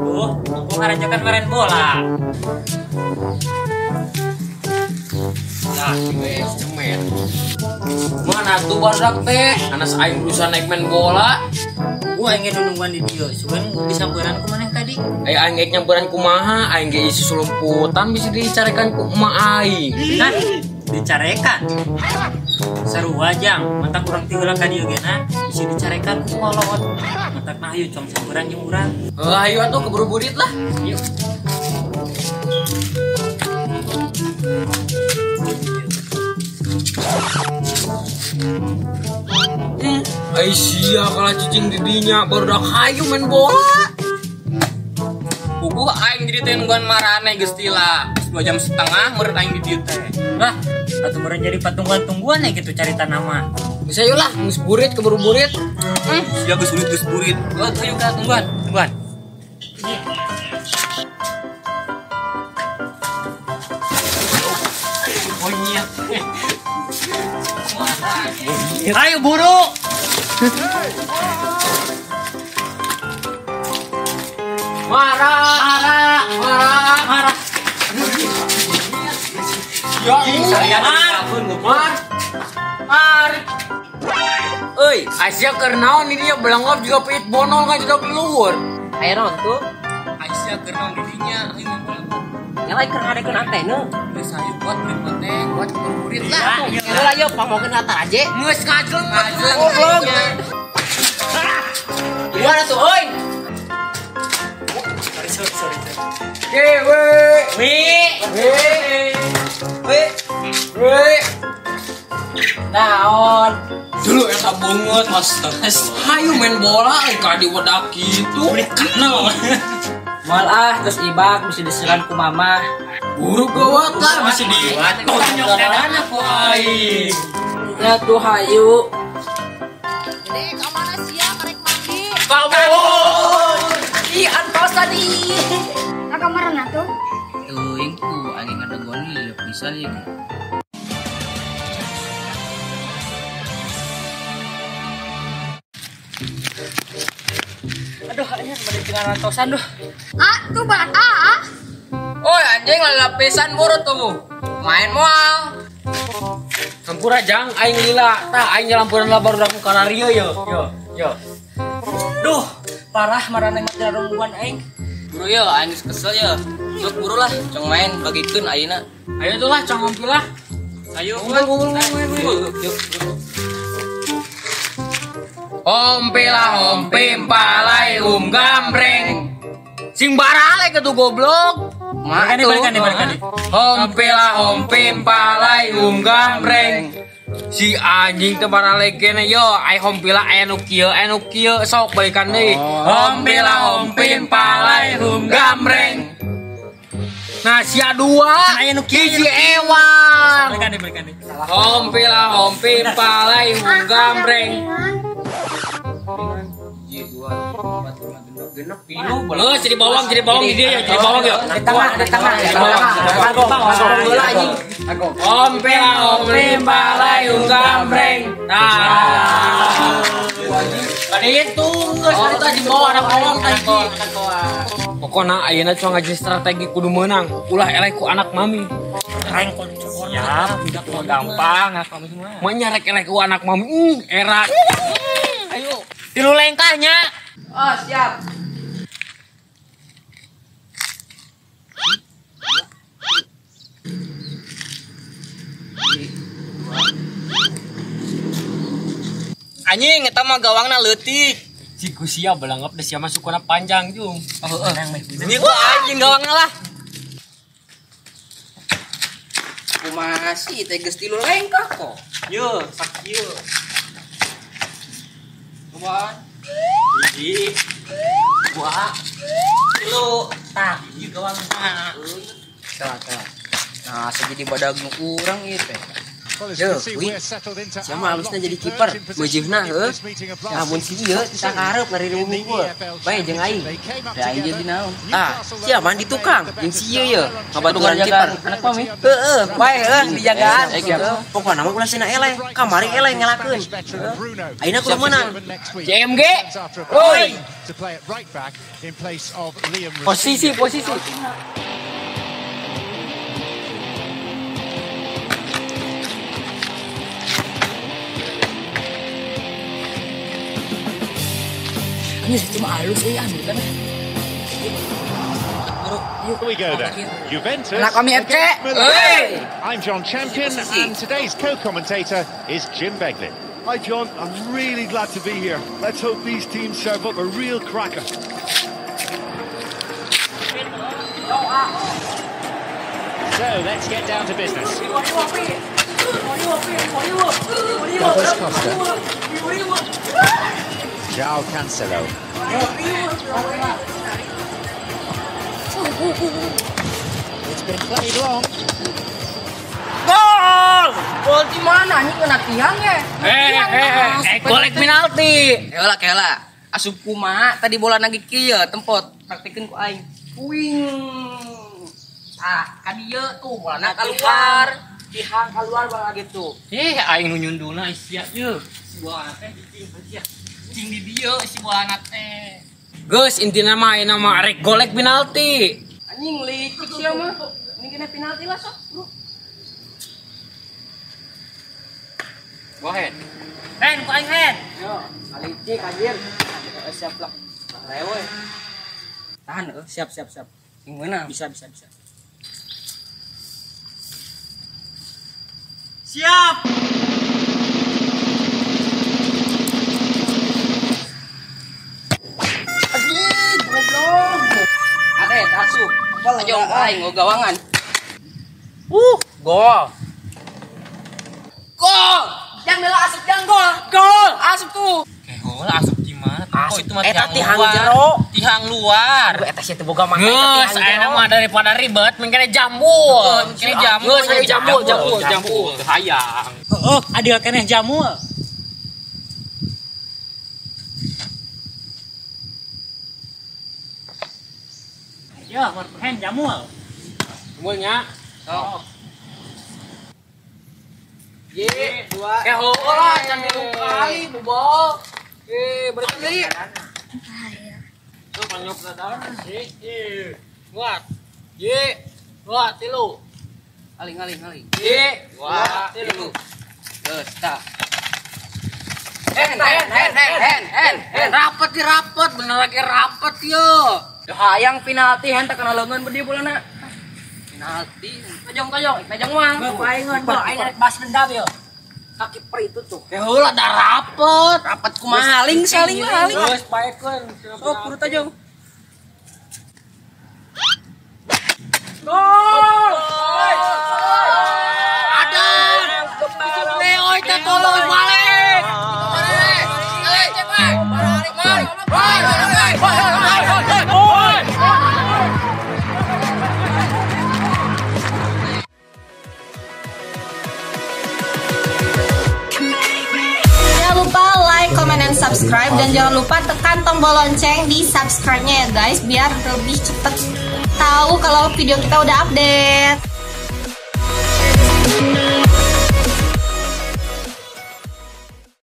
Tuh, gua ngarajakan main bola. Nah, guys, cemen. Mana tuh barudak teh? Anas aing berusaha naik main bola. Gua ingin nungguan di dieu, sugan disamperan ku maneh tadi. Eh aing geus nyamperan kumaha? Aing ge isi sulumputan bisa dicarekan ku emak aing. Nah, dicarekan. Sarua jang, mantak urang ti heula ka dieu ge na, bisa dicarekan ku kolot. Mantak mah hayu cong samperan jeung urang. Heuh, hayu atuh keburu burit lah. Yuk. Ai sia kalah cicing di dinya barudak hayu main bola. Puguh aing jadi teh nungguan marane geus tila. 2,5 jam meureun aing di dieu teh. Lah, atuh meureun jadi patungguan-tungguan ya gitu carita nama. Bisa yuk lah, geus burit keburu burit. Sia geus burit geus burit. Heuh, hayu ka tungguan, tungguan. Monyet. Ayo buru. Marah, marah, marah, marah. Ya, saya mar, mar. Euy, Aisyah keur naon di dinya belangop juga peit bonol kan juga luhur. Aya naon tuh? Aisyah keur naon di dinya, aing main bola. Nyala keur ngadekeun antena. Geus hayu buat burit teh, buat burit lah. Heula yeuh pamokeun latar aja. Geus ngajleng, ngajleng. Goblok. Gimana tuh, euy? Sorry, sorry. W W W W W. Naon? Dulu eta beungeut mas. Hayu main bola ka diwedak kitu. Kenal. Moal ah terus ibak mesti diseran ku mama. Buru gawat lah masih di tonjok dadana ku aing. Ya tuh hayu. Dek, ka mana sia karek mandi? Kabur. Ih, antos tadi. Ka kamarana tuh? Teuing ku aing ngadegon lilep pisan ieu. Aduh, anjing bade tinggal rantosan duh. Ah, tuh bahan ah. Oi, anjing lalapisan burut kamu. Main moal. Hampura jang aing lila. Tah aing nyalampuran lah barudak ku kararieu yo. Yo, yo. Duh, parah marane mah rungguan aing. Buru yo, aing geus kesel yo. Sok buru lah, cong main bagikeun ayeuna. Ayo tuh lah, cong ngopi lah. Ayo, ngumpul. Yuk. Hompe lah hompe palai gambreng. Sing barale ketu goblok. Balikan nih. Hompe lah hompe palai gambreng. Si anjing teh barale kene yo, ai hompe lah aya nu kieu sok balikan deui. Hompe lah hompe palai gambreng. Nah sia dua, aya nu kieu hiji ewang. Balikan nih. Hompe lah hompe palai gambreng. 1, 2, 4, 5, 6, genep, pilu. Heuh, jadi bawang di dia ya, jadi bawang ya. Di tengah, di tengah. Jadi bawang. Heula anjing. Hompe lah hompe palai gambreng. Nah. Kada itu geus ari tadi bawa anak bawang tadi. Pokona ayeuna cuma ngaji strategi kudu meunang. Ulah eleh ku anak mami. Siap, budak mah gampang, apa semua. Mah nyarek eleh ku anak mami, era. Ayo, tilu lengkahnya. Oh, siap. Anjing eta mah gawangna leutik. Ciku sia belangap deh sia masukna panjang jung. Oh, heeh. Ini gua anjing gawangna lah. Kumaha sih teh geus tilu lengkah kok. Yo, sakieu. Cobaan. 1, 2, 3. Tah, ieu gawangna. Salah. Nah, jadi badag nu urang ieu teh. Yo, wih. Siapa halusna jadi kiper? Meujeuhna heuh. Lamun si ieu teu karep ngariung hungkul. Bae jeung aing. Da aing jadi naon? Ah, sia mah di tukang jeung si ieu ye. Ngabaturan kiper. Anak mami. Heeh, bae heuh dijagaan. Pokona mah ulah sina eleh. Kamari eleh ngelakeun. Ayeuna kudu meunang. CMG. Oi. Posisi, posisi. Ini cuma halus ya, kan. Here we go then. Juventus. Anak kami FC. Hey. I'm John Champion and today's co-commentator is Jim Beglin. Hi John, I'm really glad to be here. Let's hope these teams serve up a real cracker. So let's get down to business. Douglas Costa. João Cancelo. It's been played long. Gol! Gol di mana? Ini kena tiang ya? Golek penalti. Heula kela. Asup kumaha tadi bola nagi kieu tempot. Praktikeun ku aing. Wing. Ah, ka dieu tuh bolana keluar. Tihang keluar bola gitu. Eh, aing nu nyundulna sia ieu. Si bola teh sia. Cing di dieu si bolana teh. Geus intina mah ayeuna mah rek golek penalti. Anjing licik sia mah. Ini kena penalti lah sok, bro. Go ahead. Hen, ku aing hen. Yo, licik anjir. Siap lah. Rewe. Tahan euy, siap siap siap. Sing meunang. Bisa bisa bisa. Siap. Anjing, goblok. Ade, asup. Ajong aing gawangan. Gol. Gol. Jang heula asup jang gol. Gol, asup tuh. Gol asup gimana? Kok itu mah eta tihang jero. Tihang luar. Eta sia teu boga mata. Geus, ayeuna mah daripada ribet mending jambu. Mending jambu. Geus, jambu, jambu, jambu. Hayang. Heeh, adil keneh jamu. Yo, marhen jamu. Jamulnya. Sok. Ye, dua. Eh, heula can kali bobol. Eh, berarti deui. Tuh panyok dadar. Ye, dua. Ye, dua, tilu. Aling, aling, aling. Ye, dua, tilu. Geus, tah. Hen, hen, hen, hen, hen, hen. Rapet di rapet, bener lagi rapet yo. Hayang penalti hen tak kena leungeun beuh bolana. Penalti. Tajong, tajong, tajong mah. Aing aing rek balas dendam yo. Kaki per itu tuh. Eh heula da rapet. Rapet kumaha aling saling aling. Geus paekeun. Sok kudu tajong. Gol! Ada. Leo teh tolong balik. Balik, cek bae. Balik, balik. Balik, balik. Jangan lupa like, comment, dan subscribe. Dan jangan lupa tekan tombol lonceng di subscribe-nya ya guys, biar lebih cepet tahu kalau video kita udah update.